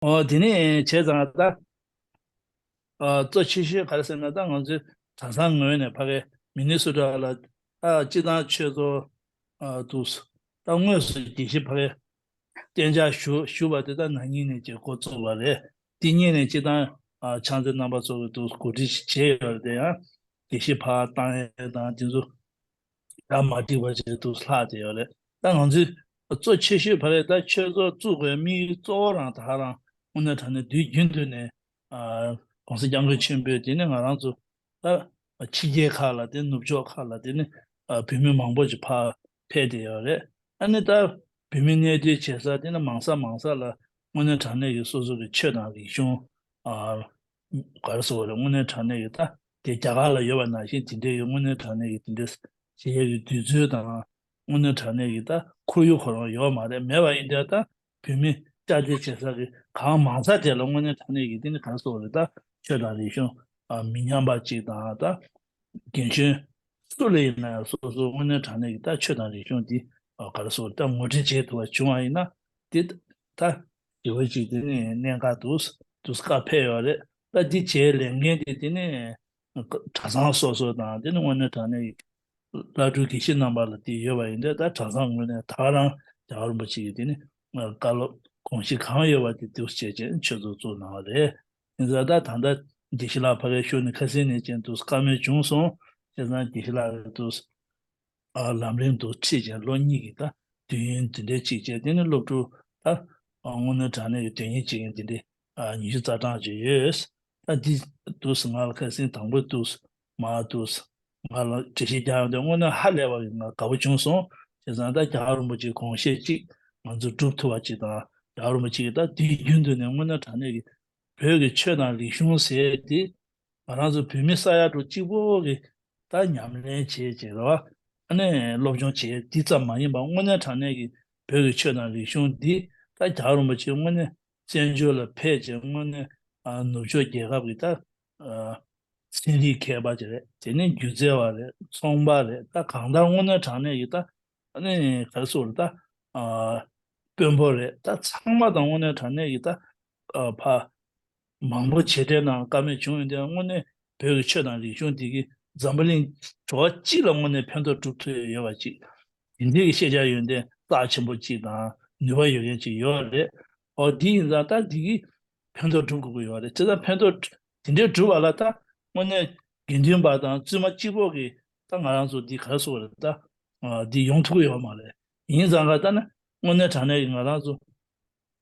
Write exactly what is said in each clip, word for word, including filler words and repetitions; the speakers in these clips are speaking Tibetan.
ཨོ་དེ་ནས་བྱས་ཙང་ད། ཨ་གཙོ་ཆེ་ཤོས་ག་རེ་ཟེར་ན། ད་ང་ཚོའི་གྲྭ་ཚང་ངོས་ནས་ཕ་གའི་མི་ནི་སོ་ཊ་ལ་ཨ་སྤྱི་བཏང་ཆོས་ཚོགས་ཨ་འདུག་ད་དངོས་སུ་དགེ་བཤེས་ཕ་གའི་གཏན་འཇགས་ཞུ་ཞུ་བ་དེ་ད་ན་ནིང་ནས་ཀྱི་འགོ་བཙུགས་པ་རེད། དེ་སྔོན་ནས་སྤྱི་བཏང་ཨ་ཕྱག་འཚལ་རྣམ་པ་ཚོ་གི་འདུག་གོ་སྒྲིག་བྱས་ཡོད་རེད། དེ་ཡང་དགེ་བཤེས་ཕར་བཏང་ཡས་དང་དེ་ཚོ་ད་མ་འགྲིག་པ་ཞིག་འདུག་ལྷག་བསྡད་ཡོད་རེད། ད་ང་ཚོའི་གཙོ་ཆེ་ཤོས་ཕ་གའི་ད་ཆོས་ཚོགས་བཙུགས་པའི་དམིགས་ཡུལ་གཙོ་བོ་རང་ད་རང་དངོས་གནས་དྲང་གནས་དུས་རྒྱུན་དུ་ནས་ཨ་༸གོང་ས་༸སྐྱབས་མགོན་ཆེན་པོས་དེ་ནི་ང་རང་ཚོ་ད་ཕྱི་རྒྱལ་ཁག་ལ་དེ་ནུབ་ཕྱོགས་ཁག་ལ་དེ་ནི་ཨ་བོད་མི་མང་པོ་ཞིག་ཕར་ཕེབས་བསྡད་ཡོད་རེད། ཨ་ནི་ད་བོད་མི་གནས་སྡོད་བྱེད་ས་དེ་ནི་མང་ས་མང་ས་ལ་དངོས་གནས་དྲང་གནས་ཀྱི་སོ་སོ་གི་ཆོས་དང་རིག་གཞུང་ཨ་ག་རེ་ཟེར་དགོས་རེད། དངོས་གནས་དྲང་གནས་ཀྱི་ད་དེ་རྒྱ་གར་ལ་ཡོད་པ་ནང་བཞིན་དེ་འདྲའི་གི་དངོས་གནས་དྲང་གནས་ཀྱི་དེ་འདྲའི་བྱེད་ཡས་ཀྱི་དུས་ཚོད་དང་། དངོས་གནས་དྲང་གནས་ཀྱི་ད་ཁོར་ཡུག་ཁོ་རང་ཡོད་མ་རེད། མེད་པ་ཡིན་དུས་ད་བོད་མི་བཅའ་སྡོད་བྱེད་ས་གི་གང་མང་ས་དེ་ལ་དངོས་གནས་དྲང་གནས་ཀྱི་དེ་ནི་ག་རེ་ཟེར་དགོས་རེད། ད་ཆོས་དང་རིག་གཞུང་ཨ་མི་ཉམས་པ་ཅིག་དང་། ད་རྒན་གཞོན་སུ་ལ་ཡིན་ན་ཡང་སོ་སོ་དངོས་གནས་དྲང་གནས་ཀྱི་ད་ཆོས་དང་རིག་གཞུང་འདི་ཨ་ག་རེ་ཟེར་དགོས་རེད། ད་ངོ་སྤྲོད་བྱེད་ཐུབ་པ་བྱུང་བ་ཡིན་ན་དེ་ད་ཞེ་པོ་ཅིག་དེ་ནི་གནད་འགག་འདུག་འདུག་བཀའ་ཕེབས་ཡོད་རེད། ད་འདི་བྱས་ལས་འགན་དེ་དེ་ནི་གྲྭ་ཚང་སོ་སོ་དང་དེ་ནི་དངོས་གནས་དྲང་གནས་ཀྱི་བླ་སྤྲུལ་དགེ་བཤེས་རྣམ་པ་ལ་དེ་ཡོད་པ་ཡིན་དུས། ད་གྲྭ་ཚང་ངོས་ནས་ད་ག་རང་རྒྱལ་བ་རིན་པོ་ཆེ་གི་དེ་ནི་བཀའ་སློབ་དགོངས་གཞི་གང་ཡོད་པ་དེ་འདུག་བྱས་བྱས་ཆོས་ཚོགས་བཙུགས་གནང་བ་རེད། ཡིན་ཙང་ད་ད་ལྟ་དགེ་བཤེས་ལགས་ཕ་གིར་ཤོར་ནས་ཁ་སང་ནས་ཀྱང་འདུག་བཀའ་མོལ་བྱུང་སོང་། བྱས་ཙང་དགེ་བཤེས་ལགས་འདུག་ཨ་ལམ་རིམ་དུ་ཁྲིད་ཅིང་ལོ་གཉིས་ཀྱི་ད་དུས་ཡུན་དེ་འདྲའི་གཅིག་བྱས། དེ་ནི་སློབ་ཕྲུག་ད་དངོས་གནས་དྲང་གནས་ཀྱི་དོན་གཉེར་བྱེད་མཁན་དེ་འདྲའི་ཉི་ཤུ་རྩ་གྲངས་ཅིག་ཡོད། ད་འདི་འདུག་སེ་ང་ལ་ཁ་སང་དང་པོ་འདུག་མ་འདུག་ང་ལ་འགྲེལ་བཤད་རྒྱག་ཡོང་དུས་དངོས་གནས་ཧ་ལས་པ་ང་དགའ་པོ་བྱུང་སོང་། བྱས་ཙང་ད་རྒྱལ་བ་རིན་པོ་ཆེའི་དགོངས་བཞེད་ཅིག་ང་ཚོ་སྒྲུབ་ཐུབ་པ་ཅིག་དང་། རྒྱལ་བ་རིན་པོ་ཆེ་གིས་ད་དུས་རྒྱུན་དུ་ནས་དངོས་གནས་དྲང་གནས་ཀྱི་བོད་ཀྱི་ཆོས་དང་རིག་གཞུང་ཟེར་དེ་ང་རང་ཚོ་བོད་མི་ས་ཡ་དྲུག་གཅིག་པོ་གི་ད་ཉམས་ལེན་བྱེད་བྱེད་རོགས། ཨ་ནི་སློབ་སྦྱོང་བྱེད་འདི་ཙམ་མ་ཡིན་པར་དངོས་གནས་དྲང་གནས་ཀྱི་བོད་ཀྱི་ཆོས་དང་རིག་གཞུང་འདི་ད་རྒྱལ་བ་རིན་པོ་ཆེ་དངོས་གནས་བཙན་བྱོལ་ལ་ཕེབས་བྱས་དངོས་གནས་ཨ་ནུབ་ཕྱོགས་རྒྱལ་ཁབ་ཀྱི་ད་ཨ་ཚན་རིག་མཁས་པ་ཅིག་རེད། དེ་ནས་སྒྱུ་རྩལ་བ་རེད། ཚོང་པ་རེད། ད་གང་ལྟར་དངོས་གནས་དྲང་གནས་ཀྱི་ད་ཨ་ནི་ག་རེ་ཟེར་དགོས་རེད། ད་ཨ་དཔོན་པོ་རེད། ད་ཚང་མ་དང་དངོས་གནས་དྲང་གནས་ཀྱི་ད་ཨ་ཕ་མང་པོ་བྱེད་འབྲེལ་ནང་བཀའ་མོལ་བྱུང་ཡོད་དུས། དངོས་གནས་བོད་ཀྱི་ཆོས་དང་རིག་གཞུང་འདི་གིས་འཛམ་བུ་གླིང་གྲོགས་གཅིག་ལ་དངོས་གནས་ཕན་ཐོགས་སྒྲུབ་ཐུབ་ཡོད་པ་ཅིག་དེ་འདྲའི་ཤེས་བྱ་ཡོན་ཏན་རྩ་ཆེན་པོ་ཅིག་དང་ནུས་པ་ཡོད་མཁན་ཅིག་ཡོད་རེད། ཨོ་འདི་ཡིན་ཙང་ད་འདི་གིས་ཕན་ཐོགས་སྒྲུབ་དགོས་ཀྱི་ཡོད་རེད། བྱས་ཙང་ཕན་ཐོགས་དེ་འདྲའི་སྒྲུབ་པ་ལ་ད་དངོས་གནས་དགེ་འདུན་པ་དང་བཙུན་མ་གཅིག་པོ་གིས་ད་ང་རང་ཚོ་འདི་ག་རེ་ཟེར་དགོས་རེད། ད་འདི་ཡོང་ཐུབ་ཀྱི་ཡོད་མ་རེད། ཡིན་ཙང་ག་ད་ནི་དངོས་གནས་དྲང་གནས་ཀྱི་ང་རང་ཚོ་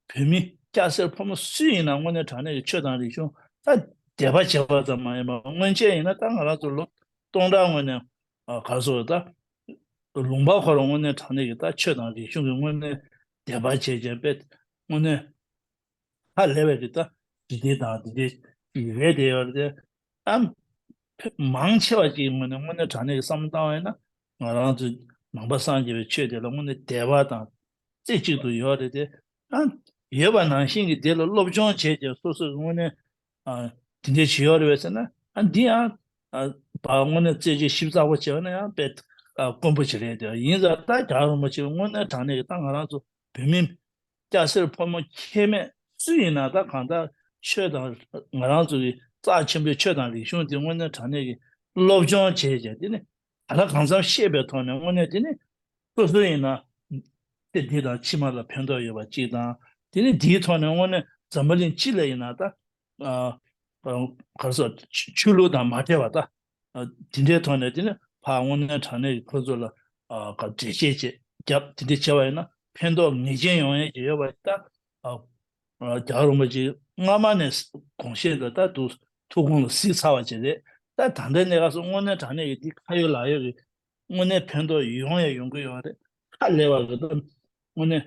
བོད་མི་སྐྱ་སེར་ཕོ་མོ་སུ་ཡིན་ན་དངོས་གནས་དྲང་གནས་ཀྱི་ཆོས་དང་རིག་གཞུང་ད་དད་པ་བྱེད་པ་ཙམ་མ་ཡིན་པར། སྔོན་ཆད་ཡིན་ན་ད་ང་རང་ཚོ་ལོ་སྟོང་ཕྲག་སྔོན་ནས་ཨ་ག་རེ་ཟེར་ད་ལུང་པ་ཁོ་རང་དངོས་གནས་དྲང་གནས་ཀྱི་ད་ཆོས་དང་རིག་གཞུང་གི་དངོས་གནས་དད་པ་བྱེད་བྱས་པས་དངོས་གནས་ཧ་ལས་པའི་གི་ད་ཞི་བདེ་དང་དེ་འདྲའི་ཞིག་རེད་དེ་ཡོད་རེད་དེ། ཨ་མང་ཆེ་བ་ཅིག་ངོས་ནས་དངོས་གནས་དྲང་གནས་ཀྱི་བསམ་བློ་བཏང་བ་ཡིན་ན། ང་རང་ཚོ་ནང་པ་སངས་རྒྱས་པའི་ཆོས་དེ་ལ་དངོས་གནས་དད་པ་དང་རྩེ་གཅིག་ཏུ་ཡོད་རེད་དེ། ཨ་ཡོད་པ་ནང་བཞིན་གྱི་དེ་ལ་སློབ་སྦྱོང་བྱས་ཀྱང་སོ་སོ་གི་དངོས་གནས་ཨ་དེ་འདྲའི་ཞིག་ཡོད་རེད་པས་ཟེར་ན། ཨ་འདི་ཡང་ཨ་ཕར་དངོས་གནས་རྩད་གཅོད་ཞིབ་ཚགས་པོ་བྱས་པ་ན་ཡང་དཔེ་ཨ་དཀོན་པོ་ཞིག་རེད་དེ། ཡིན་ཙང་ད་རྒྱལ་བ་རིན་པོ་ཆེ་དངོས་གནས་དྲང་གནས་ཀྱི་ད་ང་རང་ཚོ་བོད་མི་སྐྱ་སེར་ཕོ་མོ་ཁྱད་མེད་སུ་ཡིན་ན་ད་གང་ལྟར་ཆོས་དང་ང་རང་ཚོ་གི་རྩ་ཆེན་པོའི་ཆོས་དང་རིག་གཞུང་དེ་དངོས་གནས་དྲང་གནས་ཀྱི་སློབ་སྦྱོང་བྱས་བྱས། དེ་ནི་ག་ལ་གང་འཚམ་ཤེས་པའི་ཐོག་ནས་དངོས་གནས་དེ་ནི་སོ་སོ་ཡིན་ན་ཚེ་འདི་དང་ཕྱི་མ་ལ་ཕན་ཐོགས་ཡོད་པ་གཅིག་དང་། དེ་ནི་དེའི་ཐོག་ནས་དངོས་གནས་འཛམ་བུ་གླིང་སྤྱི་ལ་ཡིན་ན་ད་ཨ་ག་རེ་ཟེར་ཆོས་ལུགས་དང་མ་འབྲེལ་བ་ད། ཨ་དེ་འདྲའི་ཐོག་ནས་དེ་ནི་ཕར་དངོས་གནས་དྲང་གནས་ཀྱི་ཁོ་ཚོ་ལ་ཨ་ག་འགྲེལ་བཤད་བྱེད་རྒྱབ་དེ་འདྲ་བྱས་པ་ཡིན་ན་ཕན་ཐོགས་ངེས་ཅན་ཡོང་ཡས་ཀྱི་ཡོད་པ་ད། ཨ་ཨ་རྒྱལ་བ་རིན་པོ་ཆེ་སྔ་མ་ནས་དགོངས་བཞེད་དང་ད་དུ་ཐུགས་དགོངས་ལ་གཟིགས་ཚར་བ་ཅིག་རེད། ད་ད་ལྟའི་གནས་སྐབས་སུ་དངོས་གནས་དྲང་གནས་ཀྱི་འདི་ཁ་ཡོད་ལག་ཡོད་ཀྱི་དངོས་གནས་ཕན་ཐོགས་ཡོང་ཡ་ཡོང་གི་ཡོད་རེད། ཧ་ལས་པ་རེད། ད་དངོས་གནས་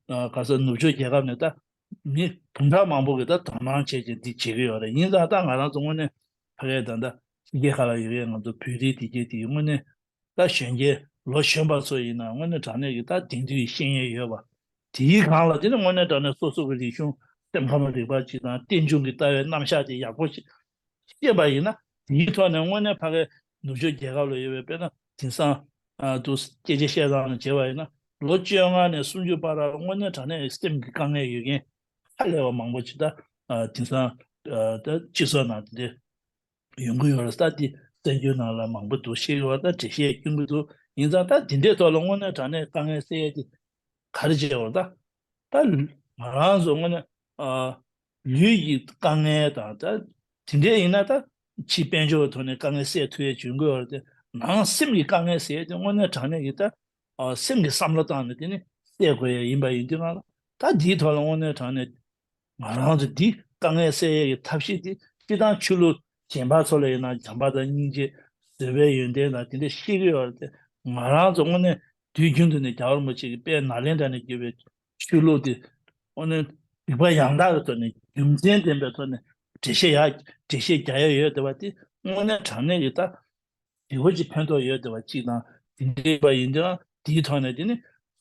ཨ་ག་ས་ནུབ་ཕྱོགས་རྒྱལ་ཁབ་ནས་ད་མི་བུ་ཕྲུག་མང་པོ་གིས་ད་དོ་སྣང་བྱས་བྱས་འདི་བྱེད་ཀྱི་ཡོད་རེད། ཡིན་ཙང་ད་ང་རང་ཚོ་དངོས་གནས་ཕ་གིའི་ད་ལྟ་ཕྱི་རྒྱལ་ཁག་ལ་ཡོད་པའི་ང་ཚོ་བོད་རིགས་དེ་གྱད་དེ་དངོས་གནས་ད་གཞོན་སྐྱེས་ལོ་གཞོན་པ་ཚོ་ཡིན་ན་དངོས་གནས་དྲང་གནས་ཀྱི་ད་དེང་དུས་ཤེས་ཡས་ཡོད་པ། དེའི་སྒང་ལ་དེ་ནི་དངོས་གནས་དྲང་གནས་སོ་སོ་གི་རིག་གཞུང་སེམས་ཁམས་རིག་པ་ཅིག་དང་རྟེན་འབྱུང་གི་ལྟ་བའི་རྣམ་གཞག་དེ་ཡག་པོ་ཞིག་ཤེས་པ་ཡིན་ན། དེའི་ཐོག་ནས་དངོས་གནས་ཕ་གིའི་ནུབ་ཕྱོགས་རྒྱལ་ཁབ་ལ་ཡོད་པའི་དཔེར་ན་དེང་སང་ཨ་དུ་སྐད་ཆ་བཤད་སྟངས་ལ་བྱས་པ་ཡིན་ན་ལོ་བཅོ་ལྔ་ནས་སུམ་ཅུ་བར་ལ་དངོས་གནས་དྲང་གནས་སེམས་ཀྱི་དཀའ་ངལ་ཡོད་མཁན་ ཧ་ལས་པ་མང་པོ་ཅིག་ད་དེང་སང་ད་སྤྱི་ཚོགས་ནང་དེ་འདྲ་ཡོང་གི་ཡོད་རེད། ད་དེ་གསར་འགྱུར་ནང་ལ་མང་པོ་འདུག་ཤེས་ཀྱི་ཡོད། ད་འགྲེལ་བཤད་སྐྱོན་གྱི་འདུག་ཡིན་ཙང་ད་དེ་འདྲའི་ཐོག་ལ་དངོས་གནས་དྲང་གནས་དཀའ་ངལ་སེལ་ཡས་དེ་ག་རེ་བྱས་ཡོད་རེད། ད་ད་ང་རང་ཚོ་དངོས་གནས་ལུས་ཀྱི་དཀའ་ངལ་དང་ད་དེ་འདྲའི་ཡིན་ན་ད་ཕྱི་དཔལ་འབྱོར་གྱི་ཐོག་ནས་དཀའ་ངལ་སེལ་ཐུབ་ཡས་བྱུང་གི་ཡོད་རེད་དེ། ནང་སེམས་ཀྱི་དཀའ་ངལ་སེལ་ཡས་དེ་དངོས་གནས་དྲང་གནས་ཀྱི་ད་སེམས་ཀྱི་བསམ་བློ་བཏང་ནས་དེ་ནི་སེལ་དགོས་ཡས་ཡིན་པ་ཡིན་དུས་ང་ལ་ད་འདིའི་ཐོག་ལ་དངོས་གནས་དྲང་གནས་ང་རང་ཚོ་འདི་དཀའ་ངལ་སེལ་ཡས་ཀྱི་ཐབས་ཤེས་འདི་སྤྱི་བཏང་ཆོས་ལུགས་གཞན་པ་ཚོ་ལ་ཡིན་ན་བྱམས་པ་དང་སྙིང་རྗེ་བཟོད་པའི་ཡོན་ཏན་དང་དེ་འདྲ་ཤེས་ཀྱི་ཡོད་རེད་དེ། ང་རང་ཚོ་དངོས་གནས་དུས་རྒྱུན་དུ་ནས་རྒྱལ་བ་རིན་པོ་ཆེ་གི་དཔལ་ནཱ་ལེནྡྲ་ནས་བརྒྱུད་པའི་ཆོས་ལུགས་དེ་དངོས་གནས་རིགས་པ་ཡང་དག་གི་ཐོག་ནས་རྒྱུ་མཚན་ལྡན་པའི་ཐོག་ནས་འགྲེལ་བཤད་ཡག་འགྲེལ་བཤད་རྒྱག་ཡ་ཡོད་བསྡད་པ་དེ་དངོས་གནས་དྲང་གནས་ཀྱི་ད་དེ་འོ་ཅིག་ཕན་ཐོགས་ཡོད་བསྡད་པ་གཅིག་དང་། དེ་འདྲ་ཡིན་པ་ཡིན་དུས་དེའི་ཐོག་ནས་དེ་ནི་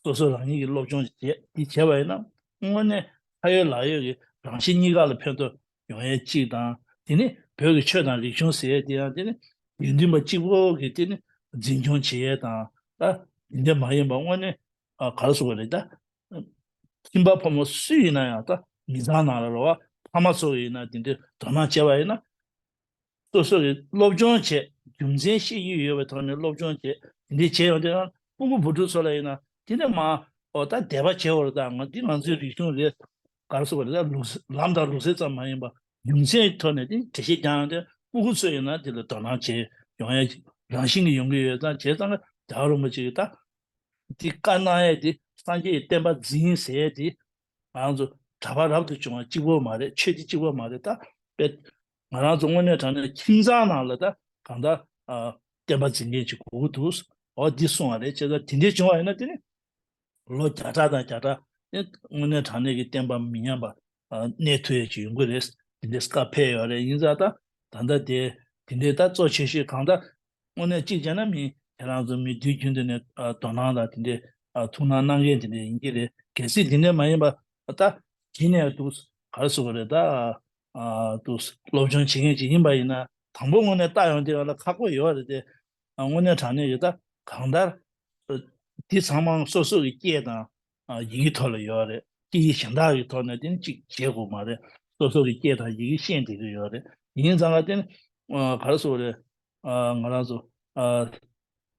སོ་སོ་རང་ཉིད་ཀྱི་སློབ་སྦྱོང་བྱེད་དེ་བྱས་པ་ཡིན་ན་དངོས་གནས་ཁ་ཡོད་ལག་ཡོད་ཀྱི་རང་གཤིས་གཉིས་ཀ་ལ་ཕན་ཐོགས་ཡོང་ཡས་གཅིག་དང་། དེ་ནི་བོད་ཀྱི་ཆོས་དང་རིག་གཞུང་ཟེར་ཡས་དེ་ཡང་དེ་ནི་དགེ་འདུན་པ་གཅིག་པོ་གིས་དེ་ནི་འཛིན་སྐྱོང་བྱེད་ཡས་དང་ད་དེ་འདྲ་མ་ཡིན་པ་དངོས་གནས་ཨ་ག་རེ་ཟེར་དགོས་རེད་ད། ཁྱིམ་པ་ཕོ་མོ་སུ་ཡིན་ན་ཡང་ད་མི་ཚང་ནང་ལ་རེད་བ། ཕ་མ་ཚོ་ཡིན་ན་དེ་འདྲའི་དོ་སྣང་བྱས་པ་ཡིན་ན། སོ་སོ་གི་སློབ་སྦྱོང་བྱས། རྒྱུ་མཚན་ཤེས་ཀྱི་ཡོད་པའི་ཐོག་ནས་སློབ་སྦྱོང་བྱས། དེ་འདྲའི་བྱས་ཡོང་དུས་ཡང་སྤུ་གུ་བུ་ཕྲུག་ཚོ་ལ་ཡིན་ན་དེ་ནས་མ་འོ་ད་དད་པ་བྱེད་དགོས་རེད། ད་ང་འདི་ང་ཚོའི་རིག་གཞུང་རེད། ག་རེ་ཟེར་དགོས་རེད། ད་ལུགས་ལམ་དང་ལུགས་སྲོལ་ཙམ་མ་ཡིན་པ་རྒྱུ་མཚན་གྱི་ཐོག་ནས་དེ་འགྲེལ་བཤད་རྒྱག་ཡོང་དུས་སྤུ་གུ་ཚོས་ཡིན་ན་དེ་ལ་དོ་སྣང་བྱེད་ཡོང་ཡ་རང་བཞིན་གྱིས་ཡོང་གི་ཡོད་ཙང་། བྱས་ཙང་རྒྱལ་བ་རིན་པོ་ཆེ་གིས་ད་འདི་བཀའ་གནང་ཡས་དེ་སངས་རྒྱས་ཀྱི་བསྟན་པ་འཛིན་ཟེར་ཡས་དེ། ང་རང་ཚོ་གྲྭ་པ་རབ་ཏུ་བྱུང་བ་གཅིག་པོ་མ་རེད། ཆོས་དེ་གཅིག་པོ་མ་རེད། ད་དཔེ་ང་རང་ཚོ་དངོས་གནས་དྲང་གནས་ཁྱིམ་ཚང་ནང་ལ་ད་གང་ལྟར་ཨ་བསྟན་པ་འཛིན་མཁན་ཅིག་དགོས་ཀྱི་འདུག་འོ་འདི་གསུངས་པ་རེད། བྱས་ཙང་དེ་འདྲས་བྱུང་བ་ཡིན་ན་དེ་ནི་ལོ་བརྒྱ་ཕྲག་དང་བརྒྱ་ཕྲག་ནི་དངོས་གནས་དྲང་གནས་ཀྱི་བསྟན་པ་མི་ཉམས་པ་ཨ་གནས་ཐུབ་ཡས་ཅིག་ཡོང་གི་རེད། དེ་འདྲས་སྐབས་ཕེབས་ཡོད་རེད། ཡིན་ཙང་ད་ད་ལྟ་དེ་དེ་འདྲས་ད་གཙོ་ཆེ་ཤོས་གང་ལྟར། དངོས་གནས་གཅིག་བྱས་ན་མི་ཁྱེད་རང་ཚོ་མི་དུས་རྒྱུན་དུ་ནས་ཨ་དོ་སྣང་དང་དེ་འདྲའི་ཨ་ཐུགས་སྣང་གནང་མཁན་དེ་འདྲ་ཡིན་གྱི་རེད། གལ་སྲིད་དེ་འདྲ་མ་ཡིན་པ་ད་གཞི་ནས་འདུག་ག་རེ་ཟེར་དགོས་རེད། ད་ཨ་འདུག་སློབ་སྦྱོང་བྱེད་མཁན་ཅིག་ཡིན་པ་ཡིན་ན་དང་པོ་དངོས་གནས་ལྟ་ཡོང་དུས་ང་ལ་ཁག་པོ་ཡོད་རེད་དེ། ཨ་དངོས་གནས་དྲང་གནས་ཡོད། ད་གང་ལྟར་ཨ་འདི་ཚང་མ་སོ་སོ་གི་སྐད་དང་ཨ་ཡི་གེ་ཐོག་ལ་ཡོད་རེད། སྐད་ཡིག་གཞན་དག་གི་ཐོག་ནས་དེ་ནི་གཅིག་བྱེད་དགོས་མ་རེད། སོ་སོ་གི་སྐད་དང་ཡི་གེ་ཤེས་བསྡད་ཀྱི་ཡོད་རེད། ཡིན་ཙང་ང་དེ་ནི་ཨ་ག་རེ་ཟེར་དགོས་རེད། ཨ་ང་རང་ཚོ་ཨ་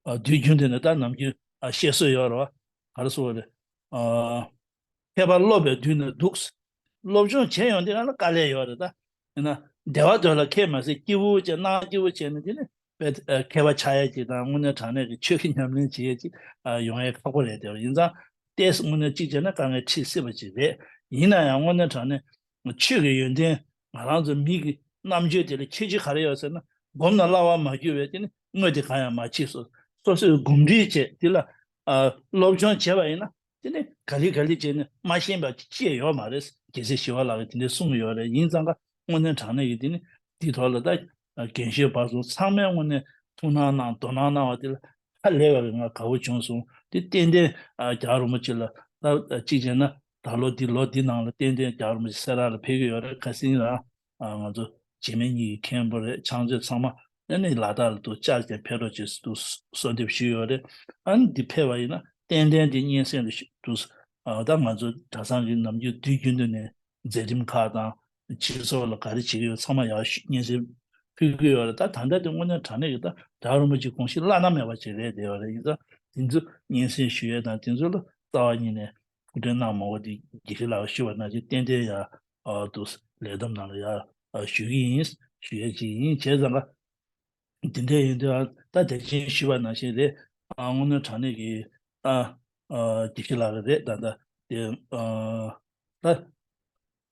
ཨ་དུས་རྒྱུན་དུ་ནས་ད་ནམ་རྒྱུན་ཨ་བཤད་སྲོལ་ཡོད་རེད་བ། ག་རེ་ཟེར་དགོས་རེད། ཨ་མཁས་པ་སློབ་པའི་དུས་ན་སྡུག་སློབ་སྦྱོང་བྱས་ཡོང་དུས་ང་ལ་དཀའ་ལས་ཡོད་རེད། ད་ཡིན་ན་བདེ་བ་འདོད་ལ་ཁེ་མ་སྲིད་སྐྱིད་པོ་བྱས་སྣང་སྐྱིད་པོ་བྱས་ནས་དེ་ནི་དཔེ་ཨ་མཁས་པ་ཆགས་ཡས་ཅིག་དང་དངོས་གནས་དྲང་གནས་ཀྱི་ཆོས་ཀྱི་ཉམས་ལེན་བྱེད་ཡས་ཅིག་ཨ་ཡོང་ཡས་ཁག་པོ་རེད། དེ་ཡིན་ཙང་ཏོག་ཙམ་དངོས་གནས་གཅིག་བྱས་ན་དཀའ་ངལ་འཕྲད་སྲིད་པ་ཅིག་རེད། ཡིན་ན་ཡང་དངོས་གནས་དྲང་གནས་ཆོས་ཀྱི་ཡོན་ཏན་ང་རང་ཚོ་མི་གི་རྣམ་དཔྱོད་དེ་ལ་ཁྱད་ཆོས་ག་རེ་ཡོད་ཟེར་ན། སྒོམ་ན་སླ་བ་མ་གྱུར་བས་དེ་ནི་དངོས་དེ་གང་ཡང་མ་མཆིས་སོ། སོ་སོས་གོམས་འདྲིས་བྱས་དེ་ལ་ཨ་སློབ་སྦྱོང་བྱས་པ་ཡིན་ན་དེ་ནི་ག་ལེ་ག་ལེ་བྱས་ནས་མ་ཤེས་པ་ཅི་ཡང་ཡོད་མ་རེད། རྒྱལ་སྲས་ཞི་བ་ལྷ་གིས་དེ་འདྲ་གསུངས་ཡོད་རེད། ཡིན་ཙང་ཀ་དངོས་གནས་དྲང་གནས་ཀྱི་དེ་ནི་དེའི་ཐོག་ལ་ད་རྒན་གཞོན་བར་གསུམ་ཚང་མས་དངོས་གནས་ཐུགས་སྣང་གནང་དོ་སྣང་གནང་བ་དེ་ལ་ཧ་ལས་པ་རེད། ང་དགའ་བོ་བྱུང་སོང་། དེ་ཏན་ཏན་ཨ་རྒྱལ་བ་རིན་པོ་ཆེ་ལ་ད་གཅིག་བྱས་ན་ད་ལོ་འདི་ལོ་འདི་ནང་ལ་ཏན་ཏན་རྒྱལ་བ་རིན་པོ་ཆེ་སེ་ར་ལ་ཕེབས་ཀྱི་ཡོད་རེད། ཁ་སང་རང་ཨ་ང་ཚོ་རྗེས་མའི་གཉིས་ཀྱི་མཁན་པོ་རེད། ཕྱག་མཛོད་ཚང་མ་ཨ་ནི་ལ་དྭགས་ལ་དུ་བཅར་ཏེ་ཕེབས་རོགས་བྱེད་ཟེར་དུ་གསོལ་འདེབས་ཞུས་ཡོད་རེད། ཨ་ནི་འདི་ཕེབས་པ་ཡིན་ན་ཏན་ཏན་དེ་སྙན་སེང་རེ་ཞུ་དུ་ཨ་ད་ང་ཚོ་གྲྭ་ཚང་གི་ནམ་རྒྱུན་དུས་རྒྱུན་དུ་ནས་མཛད་རིམ་ཁག་དང་སྤྱི་ཚོགས་ལ་ག་རེ་བྱེད་ཀྱི་ཡོད་ཚང་མ་ཡར་ཞུ་སྙན་སེང་ཕུལ་གྱི་ཡོད་རེད། ད་ད་ལྟ་དེ་དངོས་གནས་དྲང་གནས་ཀྱི་ད་རྒྱལ་བ་རིན་པོ་ཆེའི་དགོངས་གཞི་བླ་ན་མེད་པ་ཅིག་རེད་བསྡད་ཡོད་རེད། ཡིན་ཙང་དེ་ཚོ་སྙན་སེང་ཞུ་ཡས་དང་དེ་ཚོ་ལ་རྩ་བ་ཉིད་ནས་ཐུགས་ཁྲལ་གནང་མ་དགོས། དེ་དགེ་བཤེས་ལགས་ཞུ་བ་ནང་བཞིན་ཏན་ཏན་ཡར་ཨ་དུ་ལས་བསྡོམས་ནང་ལ་ཡར་ཨ་ཞུ་གི་ཡིན། ཞུ་ཡས་ཅིག་ཡིན། བྱས་ཙང་ཀ་དེ་འདྲ་ཡིན་དུས་ཨ་ད་དེ་བཞིན་ཞུས་པ་ནང་བཞིན་རེད། ཨ་དངོས་གནས་དྲང་གནས་ཀྱི་ཨ་ཨ་དགེ་བཤེས་ལགས་རེད། ད་ད་དེ་ཨ་ད་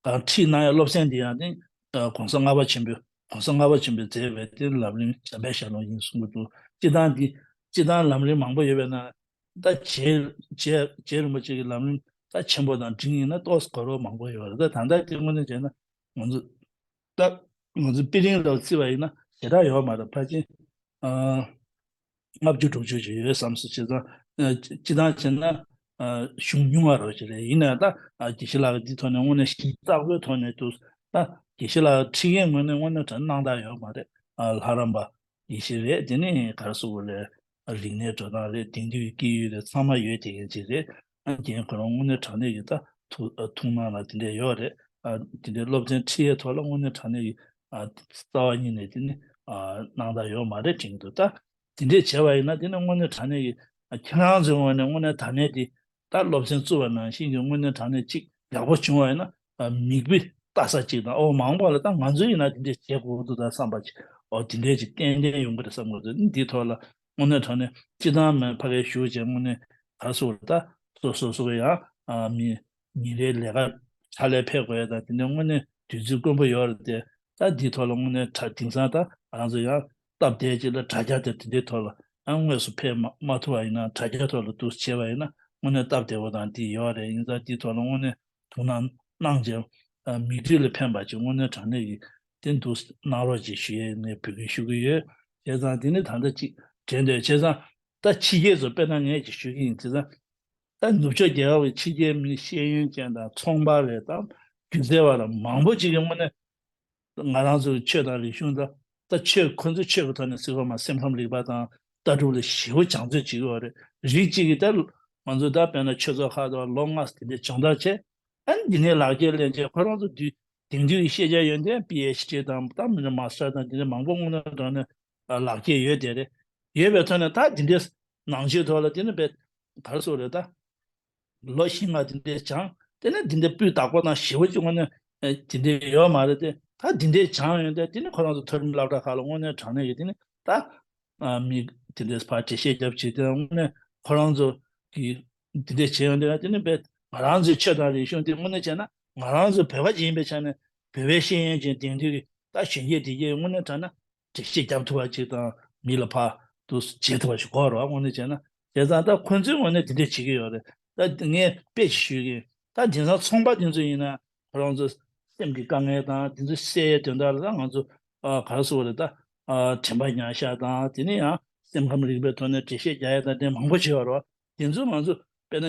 གང་ཁྲིད་གནང་ཡ་སློབ་ཚན་འདི་ཡང་ནི་ཨ་གོང་ས་ལྔ་པ་ཆེན་པོས་གོང་ས་ལྔ་པ་ཆེན་པོས་མཛད་པའི་དེ་ལམ་རིམ་འཇམ་དཔལ་ཞལ་ལུང་ཡིན་གསུང་གི་འདུག་སྤྱིར་བཏང་འདི་སྤྱིར་བཏང་ལམ་རིམ་མང་པོ་ཡོད་པས་ན། ད་རྗེ་རྗེ་རྗེ་རིན་པོ་ཆེ་གི་ལམ་རིམ་ད་ཆེན་པོ་དང་འབྲིང་ཡིན་ན་ཏོག་ཙམ་གོ་རོགས་མང་པོ་ཡོད་རེད། ད་ད་ལྟ་དེ་དངོས་གནས་བྱས་ན་ང་ཚོ་ད་ང་ཚོ་དཔེ་རིང་ལ་བརྩི་བ་ཡིན་ན་ཞེ་དྲག་ཡོད་མ་རེད། ཕལ་ཆེར་ཨ་ལྔ་བཅུ་དྲུག་ཅུ་ཅིག་ཡོད་བསམ་སོང་། བྱས་ཙང་ཨ་སྤྱི་བཏང་བྱས་ན་ཨ་གཞུང་ཉུང་བ་རོགས་ཅིག་རེད། ཡིན་ན་ད་ཨ་དགེ་བཤེས་ལགས་ཀྱིས་འདི་ཐོག་ནས་དངོས་གནས་ཞིབ་ཚགས་པོའི་ཐོག་ནས་འདུག་ད་དགེ་བཤེས་ལགས་ཁྲིད་མཁན་ངོས་ནས་དངོས་གནས་དྲང་གནང་སྟངས་ཡོད་མ་རེད། ཨ་ལྷ་རམས་པ་ཡེ་ཤེས་རེད། དེ་ནས་ག་རེ་ཟེར་དགོས་རེད། རིག་གནས་འགྲོ་སྟངས་རེད། དེང་དུས་ཀྱི་སྐད་ཡིག་རེད། ཚང་མ་ཡོད་དེ་མཁན་ཅིག་རེད། ཨ་རྒན་ཁོ་རང་དངོས་གནས་དྲང་གནས་ཀྱི་ད་ཐུགས་ཨ་ཐུགས་སྣང་ལ་དེ་འདྲས་ཡོད་རེད། ཨ་དེ་འདྲའི་སློབ་ཚན་ཁྲིད་ཡས་ཐོག་ལ་དངོས་གནས་དྲང་གནས་ཀྱི་ཨ་རྩ་བ་ཉིད་ནས་དེ་ནི་ཨ་གནང་དག་ཡོད་མ་རེད་དྲན་གྱི་འདུག་ད་དེ་འདྲས་བྱས་པ་ཡིན་ན་དེ་ནི་དངོས་གནས་དྲང་གནས་ཀྱི་ཨ་ཁྱེད་རང་ཚོའི་ངོས་ནས་དངོས་གནས་དྲང་གནས་དེ་ད་སློབ་ཚན་བཙུགས་པ་ནང་བཞིན་གྱི་དངོས་གནས་དྲང་གནས་ཅིག་ཡག་པོ་བྱུང་བ་ཡིན་ན་ཨ་མིག་དཔེ་ལྟ་ས་ཅིག་དང་ཨོ་མ་འོངས་པ་ལ་ད་ང་ཚོ་ཡིན་ན་དེ་འདྲས་བྱེད་དགོས་འདུག་ད་བསམ་པ་ཅིག་ཨོ་དེ་འདྲས་ཅིག་ཏན་ཏན་ཡོང་གི་རེད་བསམ་གྱི་འདུག་འདིའི་ཐོག་ལ་དངོས་གནས་དྲང་གནས་སྤྱི་བཏང་མིན་ཕ་གིར་བཞུགས་བྱས་དངོས་གནས་ག་རེ་ཟེར་དགོས་རེད་ད་སོ་སོ་སོ་གི་ཡང་ཨ་མི་ཉིན་རེའི་ལས་ཀ་ཕྱག་ལས་ཕེབས་དགོས་ཡ་དང་དེ་འདྲའི་དངོས་གནས་དུས་ཚོད་དཀོན་པོ་ཡོད་རེད་དེ། ད་འདིའི་ཐོག་ལ་དངོས་གནས་དྲ་དེང་སང་ད་ང་རང་ཚོ་ཡང་སྟབས་བདེ་ཅིག་ལ་དྲ་རྒྱ་དེ་དེ་འདྲའི་ཐོག་ལ་ཡང་དངོས་སུ་ཕེབས་མ་མ་ཐུབ་པ་ཡིན་ན་དྲ་རྒྱ་ཐོག་ལ་འདུག་བྱས་པ་ཡིན་ན་དངོས་གནས་སྟབས་བདེ་པོ་དང་འདི་ཡོད་རེད། ཡིན་ཙང་འདིའི་ཐོག་ལ་དངོས་གནས་ཐུགས་སྣང་གནང་བྱས་མིག་འཕྲུལ་ལ་ཕན་པ་ཅིག་དངོས་གནས་དྲང་གནས་ཀྱི་དེ་འདུག་གནང་རོགས་ཅིག་ཞུ་ཡས་ངས་འབོད་སྐུལ་ཞུ་གི་ཡོད། བྱས་ཙང་དེ་ནི་ད་ལྟ་ཅིག་དྲན་འདོད་བྱས་ཙང་ད་ཕྱི་རྒྱལ་ཚོ་དཔེར་ན་ངས་ཅིག་ཞུ་གི་ཡིན་བྱས་ཙང་། ད་ནུབ་ཕྱོགས་རྒྱལ་ཁབ་ཀྱི་ཕྱི་རྒྱལ་མི་ཤེས་ཡོན་ཅན་དང་ཚོང་པ་རེད་དང་སྒྱུ་རྩལ་བ་ར་མང་པོ་ཅིག་གི་དངོས་གནས་ང་རང་ཚོའི་ཆོས་དང་རིག་གཞུང་དང་ད་ཆོས་ཁོ་ཚོའི་ཆོས་ཀྱི་ཐོག་ནས་སྲིད་པ་མ་སེམས་ཁམས་རིག་པ་དང་ལྟ་གྲུབ་ལ་ཞེ་པོ་སྦྱང་བརྩོན་བྱེད་ཀྱི་ཡོད་རེད། རིགས་གཅིག་གིས་ད་ང་ཚོ་ད་དཔེར་ན་ཆོས་ཚོགས་ཁག་ཏུ་ལོ་ལྔ་དེ་འདྲའི་སྦྱོང་བརྡར་བྱས་ཨ་ནི་འདི་ནས་ལག་འཁྱེར་ལེན་བྱས་ཁོ་རང་ཚོ་དུས་དེང་དུས་ཀྱི་ཤེས་བྱ་ཡོན་ཏན་པི་ཨེཆ་ཌི་དང་ད་མི་འདྲ་མ་སི་ཊར་དང་དེ་འདྲ་མང་པོ་དངོས་གནས་དྲང་གནས་ལག་འཁྱེར་ཡོད་དེ་རེད། ཡོད་པའི་ཐོག་ནས་ད་འདི་འདྲའི་ནང་ཆོས་ཐོག་ལ་དེ་ནི་བས་ག་རེ་ཟེར་རེད་ད། ལོ་བཞི་ལྔ་དེ་འདྲའི་སྦྱངས་དེ་ནས་དེ་འདྲའི་སྤུས་དག་པོ་དང་ཞེ་པོ་ཅིག་དངོས་གནས་དེ་འདྲའི་ཡོད་མ་རེད་དེ། ད་དེ་འདྲའི་སྦྱངས་ཡོང་དུས་དེ་ནི་ཁོ་རང་ཚོ་མཐོ་རིམ་སློབ་གྲྭ་ཁག་ལ་དངོས་གནས་དྲང་གནས་ཀྱི་དེ་ནི་ད་མི་དེ་འདྲའི་ཕར་འགྲེལ་བཤད་རྒྱབ་བྱེད་དེ་དངོས་གནས་ཁོ་རང་ཚོ་གི་དེ་འདྲའི་བྱེད་ཡོང་དུས་དེ་ནི་བས་ང་རང་ཚོའི་ཆོས་དང་རིག་གཞུང་དེ་དངོས་གནས་བྱས་ན་ང་རང་ཚོ་བོད་པ་ཅིག་ཡིན་པའི་ཆ་ནས་བོད་པའི་ཤེས་ཡོན་ཅན་དེང་དུས་ཀྱི་ད་གཞོན་སྐྱེས་དེ་གས་དངོས་གནས་དྲང་ན། འགྲེལ་བཤད་རྒྱབ་ཐུབ་པ་ཅིག་དང་མི་ལ་ཕར་དུ་བྱེད་ཐུབ་པ་ཞིག་དགོས་རེད་བ། དངོས་གནས་བྱས་ན་བྱས་ཙང་ད་ཁོ་ཚོའི་ངོས་ནས་དེ་འདྲས་བྱེད་ཀྱི་ཡོད་རེད། ད་ངས་དཔེ་ཞིག་ཞུ་གི་ད་དེང་སང་ཚོང་པ་དེ་ཚོ་ཡིན་ན་ཁོ་རང་ཚོ་སེམས་ཀྱི་དཀའ་ངལ་དང་དེ་ཚོ་སེལ་ཡས་དོན་དག་ལ་ད་ང་ཚོ་ག་རེ་ཟེར་དགོས་རེད་ད་དྲན་པ་ཉར་ཤག་དང་དེ་ནས་ཡང་སེམས་ཁམས་རིག་པའི་ཐོག་ནས་འགྲེལ་བཤད་རྒྱག་ཡས་དང་དེ་མང་པོ་བྱེད་ཡོད་རེད་བ། དེ་ཚོ་ང་ཚོ་དཔེར་ན།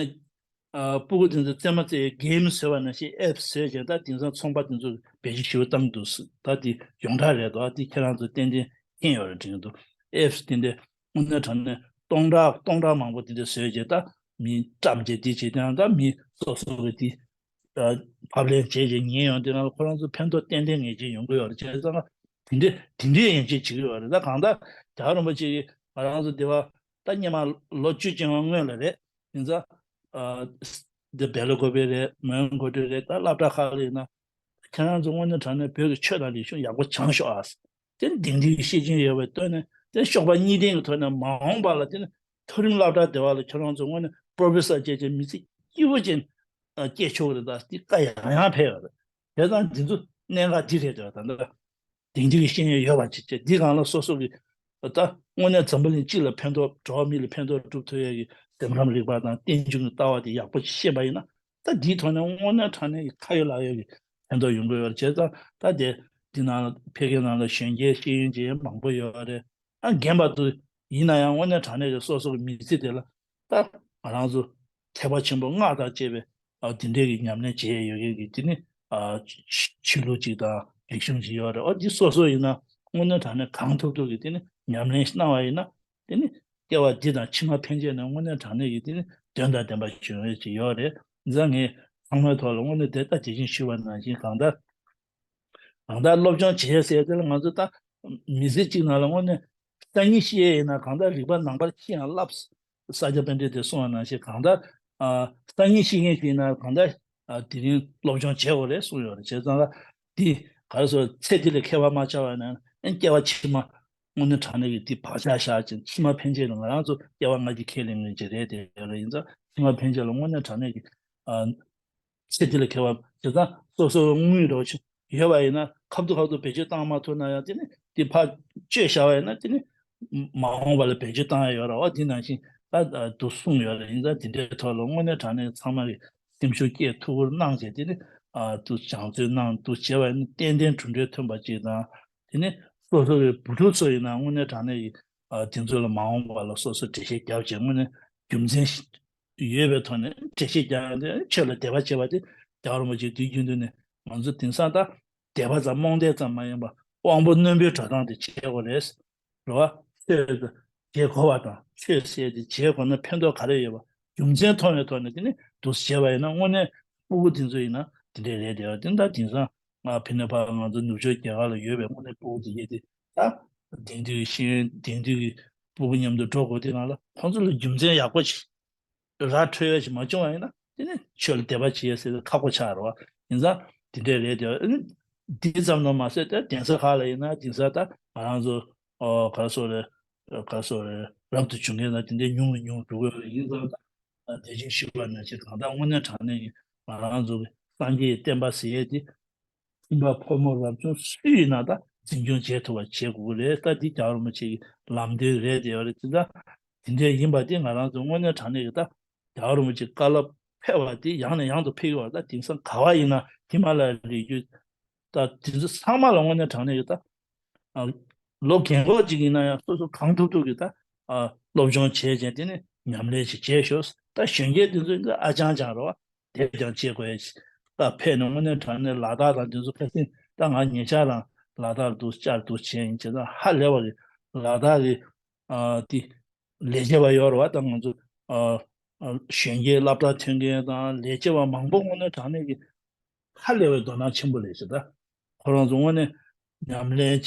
ཨ་སྤུ་གུ་དེ་ཚོ་རྩེད་མོ་རྩེ་གེམ་བཟོས་པ་ནང་བཞིན་ཨེབ་བཟོས་བྱས་ད་དེང་སང་ཚོང་པ་དེ་ཚོ་བེད་སྤྱོད་ཞེ་པོ་བཏང་འདུག་ཟེར། ད་དེ་ཡོངས་གྲགས་རེད་དོ། དེ་ཁྱེད་རང་ཚོ་ཏན་ཏན་མཁྱེན་ཡོད་རེད་དྲན་གྱི་འདུག་ཨེབ་དེ་འདྲ་དངོས་གནས་དྲང་གནས་སྟོང་ཕྲག་སྟོང་ཕྲག་མང་པོ་དེ་འདྲ་བཟོས་བྱས་ད་མི་བཀྲམ་བྱས་དེ་བྱས་ཀྱང་ད་མི་སོ་སོ་གི་དེ་ཨ་ཕབ་ལེན་བྱས་བྱས་ཉན་ཡོང་དུས་ན་ཁོ་རང་ཚོ་ཕན་ཐོགས་ཏན་ཏན་ངེས་ཅན་ཡོང་གི་ཡོད་རེད། བྱས་ཙང་དེ་འདྲ་དེ་འདྲའི་ཡན་ཆད་བྱེད་ཀྱི་ཡོད་རེད། ད་གང་ལྟར་རྒྱལ་བ་རིན་པོ་ཆེ་གིས་ང་རང་ཚོ་འདི་བ་ད་སྔོན་མ་ལོ་བཅུ་བཅོ་ལྔ་སྔོན་ལ་རེད། ཡིན་ཙང་། ཨ་འདི་སྦེལ་ཀོབ་རེད། མོན་གྷོ་ཊི་རེད། ད་སློབ་གྲྭ་ཁག་ལ་ཡིན་ན། ཁྱེད་རང་ཚོ་དངོས་གནས་དྲང་གནས་བོད་ཀྱི་ཆོས་དང་རིག་གཞུང་ཡག་པོ་སྦྱངས་ཤོག་ཨ། དེ་ནི་དེང་དུས་ཀྱི་ཤེས་བྱ་ཡོད་པའི་སྟོན་ནས་དེ་ཤོག་པ་གཉིས་ལྡན་གྱི་ཐོག་ནས་མ་འོངས་པ་ལ་དེ་ནི་མཐོ་རིམ་སློབ་གྲྭ་སྡེ་བ་ལ་ཁྱེད་རང་ཚོ་དངོས་གནས་པྲོ་ཕེ་སར་བཅས་ཀྱི་མི་ཚེ་སྐྱིད་པོ་ཅན་སྐྱེལ་ཆོག་གི་རེད། ད་དེ་བཀའ་ཡང་ཡང་ཕེབས་ཡོད་རེད། བྱས་ཙང་འདི་ཚོ་གནད་འགག་འདི་རེད་འདུག་ད་ལྟ། དེང་དུས་ཀྱི་ཤེས་ཡོན་ཡོད་པ་ཅིག་བྱས་འདི་སྒང་ལ་སོ་སོ་གི་ད་དངོས་གནས་འཛམ་བུ་གླིང་སྤྱི་ལ་ཕན་ཐོགས་འགྲོ་བ་མི་ལ་ཕན་ཐོགས་སྒྲུབ་ཐུབ་ཡས་ཀྱི་སེམས་ཁམས་རིག་པ་དང་རྟེན་འབྱུང་གི་ལྟ་བ་དེ་ཡག་པོ་ཤེས་པ་ཡིན་ན་ད་འདིའི་ཐོག་ནས་དངོས་གནས་དྲང་གནས་ཀྱི་ཁ་ཡོད་ལག་ཡོད་ཀྱི་ཕན་ཐོགས་ཡོང་གི་ཡོད་རེད། བྱས་ཙང་ད་དེ་འདི་ནང་ལ་ཕ་གིའི་ནང་ལ་གཞོན་སྐྱེས་ཤེས་ཡོན་ཅན་མང་པོ་ཡོད་རེད། ཨ་རྒན་པ་ཚོ་ཡིན་ན་ཡང་དངོས་གནས་དྲང་གནས་ཀྱི་སོ་སོ་གི་མི་ཚེ་དེ་ལ་ད་ང་རང་ཚོ་ཐེག་པ་ཆེན་པོ་སྔགས་དང་བཅས་པའི་ཨ་དེ་འདྲའི་གི་ཉམས་ལེན་བྱེད་ཡས་ཡོད་མཁན་གྱི་དེ་ནི་ཨ་ཆོས་ལུགས་ཅིག་དང་རིག་གཞུང་ཅིག་ཡོད་རེད། ཨོ་འདི་སོ་སོ་ཡིན་ན་དངོས་གནས་དྲང་གནས་གང་ཐུབ་ཐུབ་ཀྱི་དེ་ནི་ཉམས་ལེན་གནང་བ་ཡིན་ན་དེ་ནི་སྐྱེ་བ་འདི་དང་ཕྱི་མ་ཕན་ཆད་ནས་དངོས་གནས་དྲང་གནས་ཀྱི་དེ་ནི་དོན་དང་ལྡན་པ་བྱུང་ཡས་ཅིག་ཡོད་རེད། འཛམ་ངས་ཚང་མའི་ཐོག་ལ་དངོས་གནས་དེ་ལྟ་དེ་བཞིན་ཞུས་པ་ནང་བཞིན་གང་ལྟར། གང་ལྟར་སློབ་སྦྱོང་བྱེད་ཟེར་དེ་ལ་ང་ཚོ་ད་མི་ཚེ་གཅིག་ནང་ལ་དངོས་གནས་སང་ཉིན་ཤི་ཡས་ཡིན་ན་གང་ལྟར་རིག་པ་ནང་པར་ཤི་ཡང་བསླབ། ས་སྐྱ་པཎྜི་ཏས་གསུངས་པ་ནང་བཞིན་གང་ལྟར་ཨ་སང་ཉིན་ཤི་མཁན་ཞིག་ཡིན་ན་གང་ལྟར་ཨ་དེ་རིང་སློབ་སྦྱོང་བྱེད་དགོས་རེད་གསུངས་ཡོད་རེད། བྱས་ཙང་ལ་འདི་ག་རེ་ཟེར་ཚེ་འདི་ལ་མཁས་པ་མ་ཆགས་པ་ཡིན་ན་ཨ་སྐྱེ་བ་ཕྱི་མ་དངོས་གནས་དྲང་གནས་ཀྱི་འདི་བག་ཆགས་བཞག་ཅིང་ཕྱི་མ་ཕན་ཆད་ལ་ང་རང་ཚོ་སྐྱེ་བ་སྔ་ཕྱི་ཁས་ལེན་མཁན་ཅིག་རེད་དེ་ཡོད་རེད། ཡིན་ཙང་ཕྱི་མ་ཕན་ཆད་ལ་དངོས་གནས་དྲང་གནས་ཀྱི་ཨ། ཚེ་འདི་ལ་མཁས་པ་བྱས་ཙང་སོ་སོའི་དངུལ་རོགས་ཆེ་ཡོད་པ་ཡིན་ན་ཁ་ཐུག་ཁ་ཐུག་བེད་སྤྱོད་བཏང་མ་ཐུབ་ན་ཡང་དེ་ནི་དེ་ཕར་བཅོས་བཞག་པ་ཡིན་ན་དེ་ནི་མ་འོངས་པ་ལ་བེད་སྤྱོད་བཏང་ཡ་ཡོད་རེད་བ། དེ་ནང་བཞིན་ད་དུ་གསུངས་ཡོད་རེད། ཡིན་ཙང་དེ་འདྲའི་ཐོག་ལ་དངོས་གནས་དྲང་གནས་ཚང་མ་གི་སེམས་ཤུགས་བསྐྱེད་ཐུགས་ཁུར་གནང་བྱས་དེ་ནི་དུ་སྦྱང་བརྩོན་གནང་དུ་བྱས་པ་ཡིན་ན་ཏན་ཏན་གྲུབ་འབྲས་ཐོན་པ་ཅིག་དང་དེ་ནི་སོ་སོ་གི་བུ་ཕྲུག་ཚོ་ཡིན་ན་དངོས་གནས་དྲང་གནས་ཀྱི་དེ་ཚོ་ལ་མ་འོངས་པ་ལ་སོ་སོ་འགྲེལ་བཤད་རྒྱབ་བྱས་དངོས་གནས་རྒྱུ་མཚན་ཡོད་པའི་ཐོག་ནས་འགྲེལ་བཤད་རྒྱག་ཡ་དེ་ཆོས་ལ་དད་པ་བྱེད་པ་དེ་རྒྱལ་བ་རིན་པོ་ཆེ་དུས་རྒྱུན་དུ་ནས་ང་ཚོ་དེང་སང་ད་དད་པ་ཙམ་རྨོངས་དད་ཙམ་མ་ཡིན་པ་དབང་པོ་རྣོན་པོའི་འགྲོ་སྟངས་དེ་བྱེད་དགོས་རེད། རེད་བ། ཆོས་དེ་བྱེད་དགོས་པ་དང་ཆོས་ཟེར་དེ་བྱེད་དགོས་ན་ཕན་ཐོགས་ག་རེ་ཡོད་པ་རྒྱུ་མཚན་མཐོང་བའི་ཐོག་ནས་དེ་ནི་འདུག་སེ་བྱས་པ་ཡིན་ན་དངོས་གནས་སྤུ་གུ་དེ་ཚོ་ཡིན་ན་ དེ་འདྲས་རེད་དེ། དེ་ད་དེང་སང་ང་ཕི་ནེ་པ་ང་ཚོ་ནུབ་ཕྱོགས་རྒྱལ་ཁབ་ལ་ཡོད་པའི་དངོས་གནས་སྤུ་གུ་དེ་གྱད་དེ་ད་དེང་དུས་ཤེས་ཡོན་དེང་དུས་ཀྱི་སྤུ་གུ་མཉམ་དུ་འགྲོ་དགོས་དུས་སྒང་ལ་ཁོང་ཚོ་ལ་རྒྱུ་མཚན་ཡག་པོ་ཅིག་ར་འཕྲོད་ཡ་ཞིག་མ་བྱུང་བ་ཡིན་ན་དེ་ནི་ཆོས་ལ་དད་པ་བྱེད་ཡ་ཟེར་ཁག་པོ་ཆགས་རེད་བ། ཡིན་ཙང་དེ་འདྲས་རེད་དེ། འདི་ཙམ་ནོ་མ་ཟད་ད་གདན་ས་ཁག་ལ་ཡིན་ན་གདན་ས་ད་ང་རང་ཚོ་ཨོ་ག་རེ་ཟེར་དགོས་རེད། ག་རེ་ཟེར་དགོས་རེད། རབ་ཏུ་བྱུང་མཁན་ལ་དེ་འདྲས་ཉུང་རུ་ཉུང་རུ་འགྲོ་གི་ཡོད་རེད། ཡིན་ཙང་ད་དེ་བཞིན་ཞུས་པ་ནང་བཞིན་གང་ལྟར་དངོས་གནས་དྲང་གནས་ཀྱི་ང་རང་ཚོ་གི་སངས་རྒྱས་བསྟན་པ་ཟེར་ཡས་དེ་ཁྱིམ་པ་ཕོ་མོ་རབ་བྱུང་སུ་ཡིན་ན་ད་འཛིན་སྐྱོང་བྱེད་ཐུབ་པ་བྱེད་དགོས་ཀྱི་རེད། ད་འདི་རྒྱལ་བ་རིན་པོ་ཆེ་གི་ལམ་སྟོན་རེད་དེ་ཡོད་རེད། དེ་ད་དེ་འདྲས་ཡིན་པ་དེ་ང་རང་ཚོ་དངོས་གནས་དྲང་གནས་ཀྱི་ད་རྒྱལ་བ་རིན་པོ་ཆེ་བཀའ་སློབ་ཕེབས་པ་དེ་ཡང་ནས་ཡང་དུ་ཕེབས་ཀྱི་ཡོད་རེད། ད་དེང་སང་ག་བ་ཡིན་ན་ཧི་མ་ལ་ཡའི་རི་རྒྱུད་ད་དེ་ཚོ་ཚང་མ་ལ་དངོས་གནས་དྲང་གནས་ཀྱི་ད་ཨ་ལོ་རྒན་ལོག་ཅིག་ཡིན་ན་ཡང་སོ་སོ་གང་ཐུབ་ཐུབ་ཀྱིས་ད་ཨ་སློབ་སྦྱོང་བྱས་བྱས་དེ་ནས་ཉམས་ལེན་ཞིག་བྱས་ཤོག་ད་གཞོན་སྐྱེས་དེ་ཚོས་ད་ཨ་ཅང་ཅང་རེད་བ། དེབ་ཀྱང་བྱེད་དགོས་ཡ་ཞིག་ད་ཕེབས་ནས་དངོས་གནས་དྲང་གནས་ལ་དྭགས་དང་དེ་ཚོ་ཁ་སང་ད་ང་ཉེ་ཆར་རང་ལ་དྭགས་འདུག་བཅར་འདུག་བྱས་ཡིན་བྱས་ཙང་ཧ་ལས་པ་རེད། ལ་དྭགས་ཀྱི་ཨ་དེ་ལས་བྱེད་པ་ཡོད་རེད་བ། ད་ང་ཚོ་ཨ་ཨ་གཞོན་སྐྱེས་སློབ་གྲྭ་ཐོན་མཁན་དང་ལས་བྱེད་པ་མང་པོ་དངོས་གནས་དྲང་གནས་ཀྱི་ཧ་ལས་པའི་དོ་སྣང་ཆེན་པོ་ལས་བྱེད་ད། ཁོ་རང་ཚོ་དངོས་གནས་ཉམས་ལེན་བྱེད།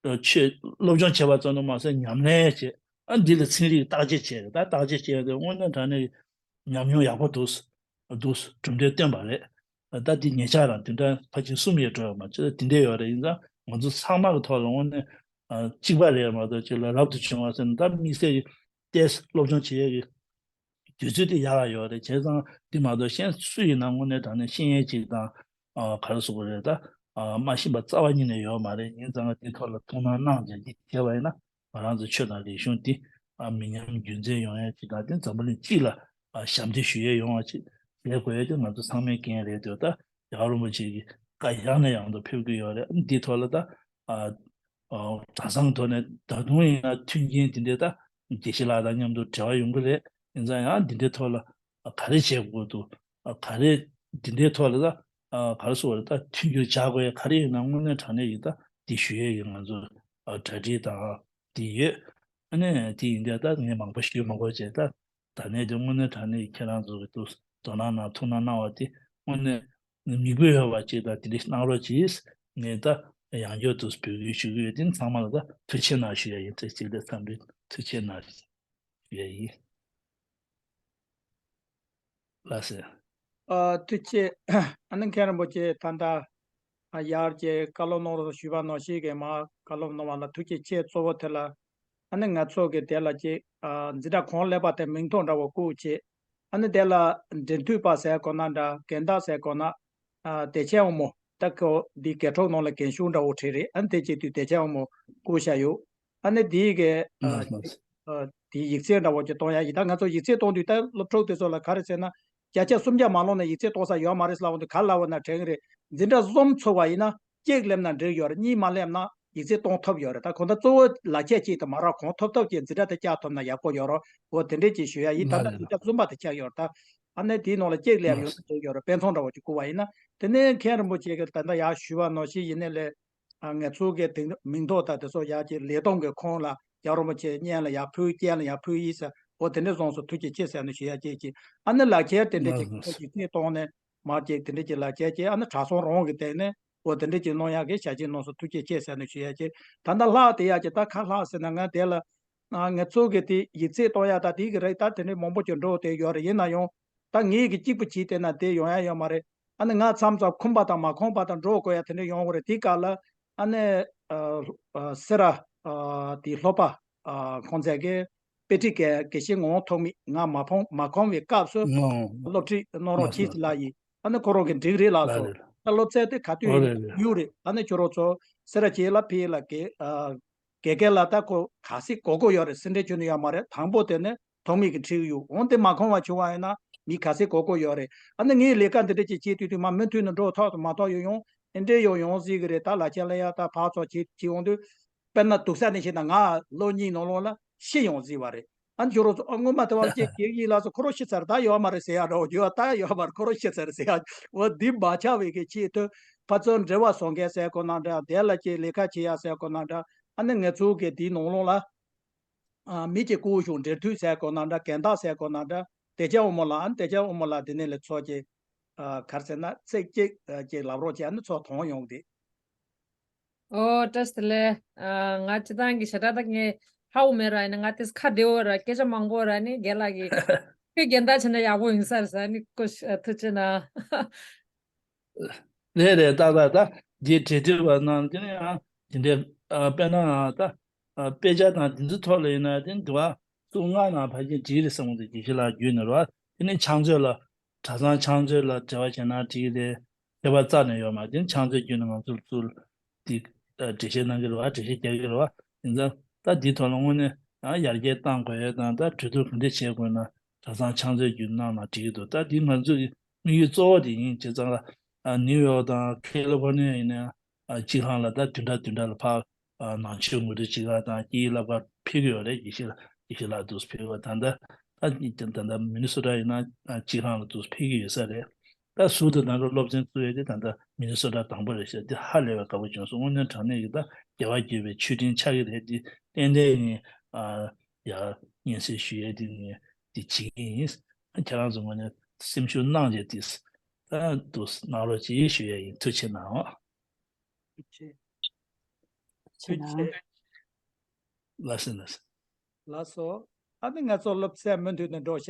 ཆོས་སློབ་སྦྱོང་བྱེད་པ་ཙམ་དུ་མ་ཟད་ཉམས་ལེན་བྱེད། ཨ་འདི་ལ་ཚན་རིག་བརྟག་དཔྱད་བྱས་རེད། ད་བརྟག་དཔྱད་བྱས་ཏེ་དངོས་གནས་དྲང་གནས་ཉམས་མྱོང་ཡག་པོ་འདུག་འདུག་གྲུབ་འབྲས་བཏོན་པ་རེད། ད་འདི་ཉེ་ཆར་རང་དེ་འདྲ་ཕལ་ཆེར་གསུམ་ཡས་འགྲོ་ཡོད་མ་ཅི་ད་དེ་འདྲས་ཡོད་རེད། ཡིན་ཙང་ང་ཚོ་ཚང་མ་གི་ཐོག་ལ་དངོས་གནས་གཅིག་པ་རེད་མ་གཏོགས་ཅིག་ལ་རབ་ཏུ་བྱུང་བ་ཟེར་ན་ད་དམིགས་བསལ་གྱི་ཏེས་སློབ་སྦྱོང་བྱེད་ཡས་ཀྱི་དུས་ཚོད་དེ་ཡག་ཡག་ཡོད་རེད། བྱས་ཙང་འདི་མ་གཏོགས་གཞན་སུ་ཡིན་ན་དངོས་གནས་དྲང་གནས་ཤེས་ཡོན་ཅིག་དང་ཨ་ག་རེ་ཟེར་དགོས་རེད། ད་ཨ་མ་ཤེས་པ་རྩ་བ་ཉིད་ནས་ཡོད་མ་རེད། ཡིན་ཙང་འདི་ཐོག་ལ་ཐུགས་སྣང་གནང་བྱས་འདི་བྱས་པ་ཡིན་ན་ང་རང་ཚོ་ཆོས་དང་རིག་གཞུང་འདི་ཨ་མི་ཉམས་རྒྱུན་འཛིན་ཡོང་ཡ་ཅིག་དང་དེ་འཛམ་བུ་གླིང་སྤྱི་ལ་ཨ་ཞབས་འདེགས་ཞུ་ཡས་ཡོང་བ་ཅིག་བྱེད་དགོས་ཡ་དེ་ང་ཚོ་ཚང་མའི་འགན་རེད་འདུག་ད་རྒྱལ་བ་རིན་པོ་ཆེ་གི་བཀའ་ཡང་ནས་ཡང་དུ་ཕེབས་ཀྱི་ཡོད་རེད། འདི་ཐོག་ལ་ད་ཨ། ཨོ། གྲྭ་ཚང་ཐོག་ནས་ད་དུང་ཡིན་ན་མཐུན་རྐྱེན་དེ་འདྲས་ད་དགེ་བཤེས་ལགས་དང་མཉམ་དུ་འབྲེལ་བ་ཡོང་གི་རེད། ཡིན་ཙང་ཡང་འདི་འདྲའི་ཐོག་ལ་ག་རེ་བྱེད་དགོས་འདུག་ག་རེ་འདི་འདྲའི་ཐོག་ལ་ད་ག་རེ་ཟེར་དགོས་རེད། ད་མཐུན་འགྱུར་བྱ་དགོས་ཡ་ག་རེ་ཡིན་ན་དངོས་གནས་དྲང་གནས་ཡིན་ད་འདི་ཞུ་ཡས་ཡིན། ང་ཚོ་གྲ་སྒྲིག་དང་འདི་ཡོད། ཨ་ནི་དེ་ཡིན་དུས་ད་ངས་མང་པོ་ཞུ་མ་དགོས་བྱས་ད། ད་ནས་དེ་དངོས་གནས་དྲང་གནས་ཁྱེད་རང་ཚོ་གི་དུ་དོ་སྣང་གནང་ཐུགས་སྣང་གནང་བ་དེ་དངོས་གནས་མིག་དཔེ་ཡོད་པ་ཅིག་དང་དེ་འདྲ་གནང་རོགས་གྱིས། ངས་ད་ཡང་བསྐྱར་དུ་འབོད་སྐུལ་ཞུ་གི་ཡོད། དེ་ཚང་མ་ལ་ད་ཐུགས་ཆེ་གནང་ཞུ་ཡ་ཡིན། ཚེ་གཅིག་ལ་འཚམས་འདྲི་ཐུགས་ཆེ་གནང་ཞུ་ཡ་ཡིན། ལགས་སེ། ཨ་ཐུགས་རྗེ་ཆེ། ཨ་ནི་མཁན་རིན་པོ་ཆེ་ད་ལྟ་ཨ་ཡར་གྱི་བཀའ་སློབ་གནང་རོགས་ཞུས་པ་ནང་བཞིན་གྱི་མར་བཀའ་སློབ་གནང་བ་ལ་ཐུགས་རྗེ་ཆེ། གཙོ་བོ་དེ་ལ་ཨ་ནི་ང་ཚོ་གི་དེ་ལ་ཅིག་ཨ་འཛིན་གྲྭ་གང་སླེབས་པ་དེ་མིང་ཐོ་འདྲ་བོ་བཀོད་བྱས། ཨ་ནི་དེ་ལ་འབྲེལ་མཐུད་པ་ཟེར་དགོས་ན་འདྲ། རྒན་བདག་ཟེར་དགོས་ན་ཨ་བདེ་ཆེན་དབང་མོ། ད་ཁོ་འདི་དགེ་ཕྲུག་ནང་ལ་རྒན་ཤོས་འདྲ་བོ་གྲས་རེད། ཨ་ནི་དེ་བྱེད་དུས་བདེ་ཆེན་དབང་མོ་བཀོད་བཞག་ཡོད། ཨ་ནི་དེའི་གི་ཨ་ལགས་ལགས། ཨ་དེའི་ཡིག་ཚད་འདྲ་བོ་ཅིག་གཏོང་ཡ་ཡིན། ད་ང་ཚོ་ཡིག་ཚད་གཏོང་དུས་ད་སློབ་ཕྲུག་དེ་ཚོ་ལ་ག་རེ་ཟེར་ན་བརྒྱ་ཆ་སུམ་བརྒྱ་མ་ལོངས་ན་ཡིག་ཚད་གཏོང་ས་ཡོད་མ་རེད་ལབ་འོང་དུས་ག་ལབ་པ་ན་དྲན་གི་རེད། འཛིན་གྲྭ་གསུམ་ཚུགས་པ་ཡིན་ན་གཅིག་སླེབས་ན་འགྲིག་ཡོད་རེད། གཉིས་མ་སླེབས་ན་ཡིག་ཚད་གཏོང་ཐུབ་ཡོད་རེད། ད་གང་ལྟར་གཙོ་བོ་ལག་ཁྱེར་གཅིག་དང་མ་རག་གོང་ཐུབ་ཐུབ་ཀྱི་འཛིན་གྲྭ་དེ་བཅར་ཐུབ་ན་ཡག་པོ་ཡོད་རེད། འོ་དེ་འདྲས་ཅིག་ཞུ་ཡ་ཡིན། ད་ལྟ་འཛིན་གྲྭ་གསུམ་པ་དེ་ཆགས་ཡོད་རེད། ད་ཨ་ནི་དེའི་ནང་ལ་གཅིག་སླེབས་ཡོད་ན་འགྲིག་ཡོད་རེད། དཔེ་མཚོན་འདྲ་བོ་ཅིག་བཀོད་པ་ཡིན་ན། དེ་ནས་མཁན་རིན་པོ་ཆེ་གིས་ད་ལྟ་ཡར་ཞུས་པ་ནང་བཞིན་ཡིན་ནའི་ལས། ཨ་ང་ཚོ་གི་དེ་མིང་ཐོ་དང་དེ་ཚོ་ཡར་གྱི་ལས་བསྡོམས་ཀྱི་ཁོངས་ལ་རྒྱལ་བ་རིན་པོ་ཆེ་བརྙན་ལ་ཡར་ཕུལ། རྐྱེན་ལ་ཡར་ཕུལ་ཡིན་ཟེར། འོ་དེ་འདྲས་སོང་ཙང་ཐུགས་རྗེ་ཆེ་ཟེར་ནས་ཞུ་ཡ་བཅས་ཀྱི། ཨ་ནི་ལག་ཁྱེར་དེ་འདྲས་ཀྱི་ལགས་ལགས། ཁྱེད་ཀྱིས་གཏོང་ནས་མར་གྱི་དེ་འདྲས་ཀྱི་ལག་ཁྱེར་གྱི་ཨ་ནི་གྲྭ་ཚང་རང་གི་སྟེང་ནས་འོ་དེ་འདྲས་ཀྱི་གནང་ཡག་གི་ཞལ་ཆེམས་གནང་སོང་། ཐུགས་རྗེ་ཆེ་ཟེར་ནས་ཞུ་ཡ་བཅས། ད་ལྟ་ལྷག་བསྡད་ཡག་གི་ད་ག་ལྷག་ཟེར་ན་ང་དེ་ལ་ཨ་ང་ཚོ་གི་དེ་ཡིག་ཚད་གཏོང་ཡག་ད་དེ་གི་རེད། ད་དེ་འདྲས་མང་པོ་ཅིག་འགྲོ་བསྡད་ཡོད་རེད། ཡིན་ན་ཡང་ད་ངེད་ཀྱིས་གཅིག་པུ་བྱས་བསྡད་ན་དེ་ཡོང་ཡག་ཡོད་མ་རེད། ཨ་ནི་ང་མཚམས་མཚམས་ཁོམ་པ་དང་མ་ཁོམ་པ་དང་འགྲོ་དགོས་ཡ་དེ་འདྲ་ཡོང་གི་རེད། དེའི་སྐབས་ལ་ཨ་ནི་ཨ་ཨ་སེ་ར་ཨ་དེའི་སློབ་པ་ཨ་ཁོང་ཚོ་གི་དཔེ་ཁྲིད་དགེ་དགེ་བཤེས་ངག་དབང་ཐོགས་མེད་ང་མ་ཕོང་མ་ཁོམ་པའི་སྐབས་སུ་ཨོ་སློབ་ཁྲིད་གནང་རོགས་ལགས་གྱིས་ལགས། ལགས་ཡིན། ཨ་ནི་ཁོ་རང་གིས་འགྲིག་རེད་ལབ་ལགས་སོང་། རེད། ད་སློབ་ཚན་དེ་ག་དུས་ཨོ་ཡིན་རེད་རེད། ཡོད་རེད། ཨ་ནི་ཁྱོད་རང་ཚོ་སེ་ར་བྱེས་ལ་ཕེབས་ལ་དགེ་ཨ། དགེ་རྒན་ལ་ད་ཁོ་ག་ཚོད་དགོས་ཀྱི་ཡོད་རེད། སེ་འབྲས་ཁྱོན་ནས་ཡོད་མ་རེད། དང་པོ་དེ་ནི་ཐོགས་མེད་ཀྱི་ཁྲིད་ཡོད། འོན་ཏེ་མ་ཁོམ་པ་བྱུང་བ་ཡིན་ན་མི་ག་ཚོད་དགོས་ཀྱི་ཡོད་རེད། ཨ་ནི་ངས་ལས་ཀ་འདི་འདྲ་ཅིག་བྱེད་དུས་དུས་མ་མུ་མཐུད་ནས་འགྲོ་ཐག་ཏུ་མ་ཐག་ཡོང་ཡོང་། ཨེ་འདྲས་ཡོང་ཡོང་སྲིད་ཀྱི་རེད། ད་ལག་ཁྱེར་ལེན་ཡ་ད་ཕར་ཚུར་བྱེད་བྱེད་འོང་དུས་དཔེར་ན་སྡུག་ས་ནས་བཤད་ན་ང་ལོ་གཉིས་ནང་ལོགས་ལ་ཤི་ཡོང་སྲིད་པ་རེད། ཨ་ནི་ཁྱོད་རང་ཚོ་ཨ་སྔོན་མ་དེ་བ་ཅིག་གེགས་ཡིག་ལ་སོགས་ཁོ་རང་ཤི་ཚར་ད་ཡོད་མ་རེད་ཟེར་ཡ་འདྲ་བོ་ཡོད། ད་ཡོད་མ་རེད། ཁོ་རང་ཤི་ཚར་ཟེར་ཡ། འོ་འདི་མ་ཆགས་པའི་གི་ཆེད་དུ་ཕར་ཚུར་འབྲེལ་བ་བཟོ་མཁན་ཟེར་དགོས་ན་འདྲ། དེ་ལ་ཅིག་ལས་ཀ་བྱེད་ཡ་ཟེར་དགོས་ན་འདྲ། ཨ་ནི་ང་ཚོ་གི་དེའི་ནང་ལོགས་ལ་ཨ་མི་གཅིག་སྐུ་ཞུགས་འབྲེལ་མཐུད་ཟེར་དགོས་ན་འདྲ། རྒན་བདག་ཟེར་དགོས་ན་འདྲ། བདེ་ཆེན་དབང་མོ་ལགས། ཨ་ནི་བདེ་ཆེན་དབང་མོ་ལགས་འདི་ནས་ལས་ཚོགས་ཀྱི་ ཨ་ག་རེ་ཟེར་ན་ཚིག་གཅིག་ཨ་ཅིག་ལབ་རོགས་བྱས་ན་ཚོ་མཐོང་ཡོང་གི་འདུག། ཨོ་བཀྲ་ཤིས་བདེ་ལེགས། ཨ་ང་སྤྱིར་བཏང་གི་ཞེ་དྲག་ད་ངས་ཧ་གོ་མེད་ར། ཡིན་ན་ང་དེས་ཁ་བདེ་བོ་ར་སྐད་ཆ་མང་པོ་ར་ནི་རྒན་ལགས་ཀྱིས་ཁྱོད་རྒན་དར་བྱས་ན་ཡག་པོ་ཡིན་ས་རེད་ཟེར་ནི་ཀོ་ཐུགས་རྗེ་གནང་། རེད་རེད། ཏག་ཏག་ད་འདི་འབྲེལ་མཐུད་པ་ནང་དེ་ནས་ཡང་དེ་འདྲའི་ཨ་དཔེར་ན་ད་ཨ་དཔེ་ཆ་དང་དེ་ཚོའི་ཐོག་ལ་ཡིན་ན་དེ་འདི་བ་གཙུག་ལྔ་ནང་ཕལ་ཆེར་བྲིས་རེད་བསམ་གི་འདུག། དགེ་བཤེས་ལགས་བརྒྱུད་ནས་རེད་བ། དེ་ནས་ཕྱག་མཛོད་ལ་གྲྭ་ཚང་ཕྱག་མཛོད་ལ་འབྲེལ་བ་བྱས་ན་འགྲིག་གི་རེད། མཁས་པ་རྩ་ནས་ཡོད་མ་རེད། དེ་ནས་ཕྱག་མཛོད་བརྒྱུད་ནས་ང་ཚོར་ཚུར་དེ་ཨ་འགྲེལ་བཤད་གནང་གི་རེད་བ། འགྲེལ་བཤད་རྒྱག་གི་རེད་བ། ཡིན་ཙང་ད་འདིའི་ཐོག་ལ་དངོས་གནས་ཡང་ཡར་རྒྱས་གཏང་དགོས་ཡ་དང་ད་གྲོས་བསྡུར་ག་འདྲས་བྱེད་དགོས་ན་གྲྭ་ཚང་ཕྱག་མཛོད་བརྒྱུད་གནང་ན་འགྲིག་གི་འདུག། ད་འདི་ང་ཚོའི་དམིགས་ཡུལ་གཙོ་བོ་དེ་ཡིན། བྱས་ཙང་ལ་ཨ་ནིའུ་ཡོག་དང་ཁེ་ལི་ཧྥོར་ནི་ཡ་ཡིན་ན་ཨ་གཅིག་ལྷག་ལ་ད་བདུན་ཕྲག་བདུན་ཕྲག་ལ་ཕར་ཨ་ནང་ཆོས་ངོ་སྤྲོད་བྱེད་ག་དང་སྐད་ཡིག་བསླབ་ག་ཕེབས་ཀྱི་ཡོད་རེད། དགེ་བཤེས་ལགས་དགེ་བཤེས་ལགས་འདུག་ཕེབས་ཡོད། ད་ལྟ་ད་ད་ལྟ་མི་ནི་སོ་ཊ་ཡིན་ན་ཨ་གཅིག་ལྷག་ལ་འདུག་ཕེབས་ཀྱི་ཡོད་ས་རེད། ད་ཟུར་དུ་ད་ལྟ་སློབ་ཚན་བཙུགས་ཡས་དེ་ད་ལྟ་མི་ནི་སོ་ཊ་དང་པོ་རེད་ཤག། འདི་ཧ་ལས་པའི་དགའ་པོ་བྱུང་སོང་། དངོས་གནས་དྲང་གནས་ཀྱི་ད་རྒྱལ་བ་དགྱེས་པའི་མཆོད་སྤྲིན་ཆགས་ཀྱི་རེད། འདི་ཏན་ཏན་ཡིན། ཨ་ཡ་སྙན་སེང་ཞུ་ཡས་དེ་ངས་འདི་བྱེད་ཀྱི་ཡིན། ཁྱེད་རང་ཚོ་ངོས་ནས་སེམས་ཤུགས་གནང་བྱས་དེ་ད་འདུག་གནང་རོགས་གྱིས་ཞུ་ཡས་ཡིན། ཐུགས་རྗེ་གནང་། ཐུགས་རྗེ་ཆེ་གནང་། ལགས་སོ་ལགས་སོ། ལགས་སོ། ཨ་ནི་ང་ཚོ་སློབ་ཚན་མུ་མཐུད་ནས་འགྲོ་བྱ།